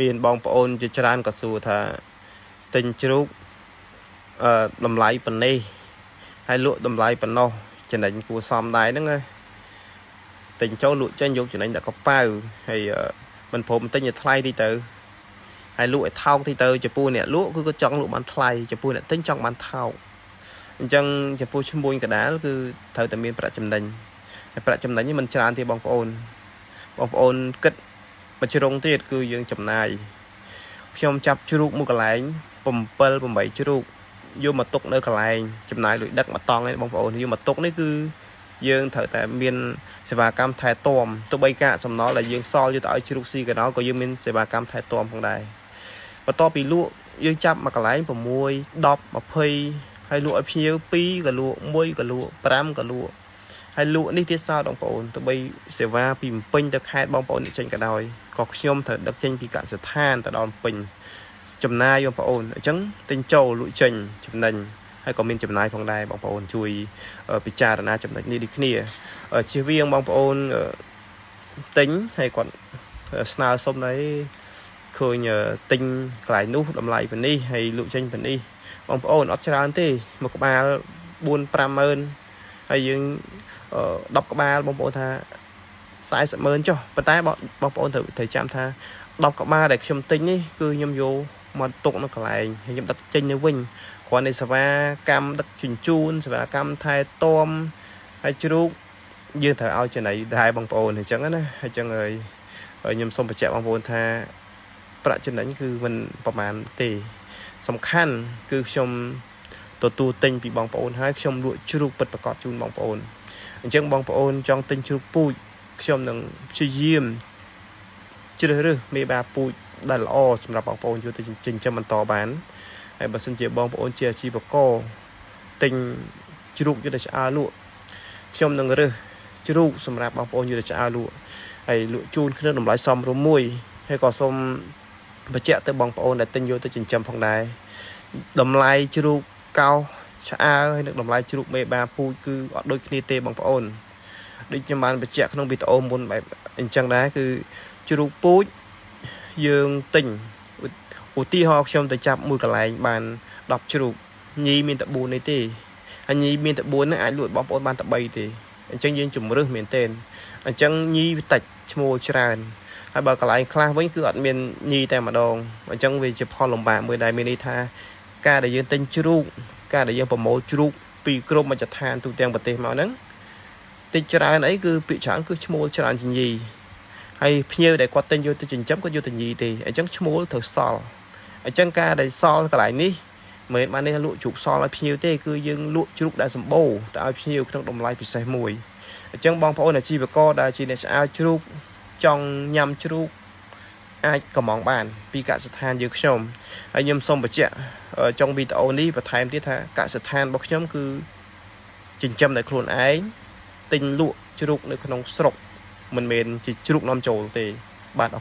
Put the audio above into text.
មានបងប្អូនជាច្រើនក៏សួរថាទិញជ្រូកតម្លៃប៉ុណ្ណេះហើយលក់តម្លៃប៉ុណ្ណោះចំណេញគួរសមដែរហ្នឹងណាទិញចូលលក់ចេញយកចំណេញដាក់កប៉ៅហើយមិនព្រមទិញឲ្យថ្លៃទីទៅហើយលក់ឲ្យថោកទីទៅចំពោះអ្នកលក់គឺគាត់ចង់លក់បានថ្លៃចំពោះអ្នកទិញចង់បានថោកអញ្ចឹងចំពោះឈ្មួញកដាលគឺត្រូវតែមានប្រាក់ចំណេញហើយប្រាក់ចំណេញនេះមិនច្រើនទេបងប្អូនបងប្អូនគិតមួយជ្រុងទៀតគឺយើងចំណាយខ្ញុំចាប់ជ្រូកមួយកន្លែង7 8ជ្រូកយកមកទុកនៅកន្លែងចំណាយលុយដឹកមួយតង់ឯងបងប្អូនយកមកទុកនេះគឺយើងត្រូវតែមានសេវាកម្មថែទាំទោះបីកាកសំណល់ដែលយើងសល់យកទៅឲ្យជ្រូកស៊ីកណោក៏យើងមានសេវាកម្មថែទាំផងដែរបន្ទាប់ពីលក់យើងចាប់មួយកន្លែង6 10 20ហើយលក់ឲ្យភ្ញៀវ2ក៏លក់1ក៏លក់5ក៏លក់ហើយលក់នេះទៀតសោតបងប្អូនទោះបីសេវាពីភ្នំពេញទៅខេត្តបងប្អូនចេញក៏ដោយក៏ខ្ញុំត្រូវដឹកចេញពីកសិដ្ឋានទៅដល់ភ្នំពេញចំណាយបងប្អូនអញ្ចឹងទិញចូលលក់ចេញចំណេញហើយក៏មានចំណាយផងដែរបងប្អូនជួយពិចារណាចំណុចនេះដូចគ្នាជៀសវាងបងប្អូនទិញហើយគាត់ស្នើសុំដែរឃើញទិញកន្លែងនោះតម្លៃប៉ុណ្នេះហើយលក់ចេញប៉ុណ្នេះបងប្អូនអត់ច្រើនទេមួយក្បាល4 5ម៉ឺនហើយយើង10ក្បាលបងប្អូនថា40ម៉ឺនចុះប៉ុន្តែបងប្អូនត្រូវចាំថា10ក្បាលដែលខ្ញុំទិញនេះគឺខ្ញុំយកមកទុកនៅកន្លែងហើយខ្ញុំដឹកចេញទៅវិញគ្រាន់តែសេវាកម្មដឹកជញ្ជូនសេវាកម្មថែទាំហើយជ្រូកយើងត្រូវឲ្យចំណីដែរបងប្អូនអញ្ចឹងណាអញ្ចឹងហើយខ្ញុំសូមបញ្ជាក់បងប្អូនថាប្រាក់ចំណេញគឺមិនប្រមាណទេសំខាន់គឺខ្ញុំទទួលទិញពីបងប្អូនហើយខ្ញុំលក់ជ្រូកពិតប្រាកដជូនបងប្អូនអញ្ចឹងបងប្អូនចង់ទិញជ្រូកពូជខ្ញុំនឹងព្យាយាមជ្រើសរើសមេបាពូជដែលល្អសម្រាប់បងប្អូនយកទៅចិញ្ចឹមបន្តបានហើយបើសិនជាបងប្អូនជាអាជីវករទិញជ្រូកយកទៅឆ្អើរលក់ខ្ញុំនឹងរើសជ្រូកសម្រាប់បងប្អូនយកទៅឆ្អើរលក់ហើយលក់ជូនក្នុងតម្លៃសមរម្យមួយហើយក៏សូមបញ្ជាក់ទៅបងប្អូនដែលទិញយកទៅចិញ្ចឹមផងដែរតម្លៃជ្រូកកោឆ្អើរហើយនិងតម្លៃជ្រូកមេបាពូជគឺអត់ដូចគ្នាទេបងប្អូនដូចខ្ញុំបានបញ្ជាក់ក្នុងវីដេអូមុនបែបអញ្ចឹងដែរគឺជ្រូកពូជយើងទិញឧទាហរណ៍ខ្ញុំទៅចាប់មួយកន្លែងបាន10ជ្រូកញីមានតែ4នេះទេហើយញីមានតែ4ហ្នឹងអាចលក់បងប្អូនបានតែ3ទេអញ្ចឹងយើងជំរើសមែនទែនអញ្ចឹងញីវាតិចឈ្មោលច្រើនហើយបើកន្លែងខ្លះវិញគឺអត់មានញីតែម្ដងអញ្ចឹងវាជាផលលំបាកមួយដែលមានន័យថាការដែលយើងទិញជ្រូកការដែលយើងប្រមូលជ្រូកពីគ្រប់មជ្ឈដ្ឋានទូទាំងប្រទេសមកហ្នឹងតិចច្រើនអីគឺពាក្យច្រើនគឺឈ្មោលច្រើនជាងញីហើយភ្ញៀវដែលគាត់ទិញយកទៅចិញ្ចឹមគាត់យកទៅញីទេអញ្ចឹងឈ្មោលត្រូវសល់អញ្ចឹងការដែលសល់កន្លែងនេះមិនមែនបាននេះលក់ជ្រូកសល់ឲ្យភ្ញៀវទេគឺយើងលក់ជ្រូកដែលសម្បូរទៅឲ្យភ្ញៀវក្នុងតម្លៃពិសេសមួយអញ្ចឹងបងប្អូនអាជីវករដែលជាអ្នកឆ្អើរជ្រូកចង់ញ៉ាំជ្រូកអាចកំងបានពីកសិដ្ឋានយើងខ្ញុំហើយខ្ញុំសូមបញ្ជាក់ចុងវីដេអូនេះបន្ថែមទៀតថាកសិដ្ឋានរបស់ខ្ញុំគឺចិញ្ចឹមដោយខ្លួនឯងទិញលក់ជ្រូកនៅក្នុងស្រុកមិនមែនជាជ្រូកនាំចូលទេបាទ។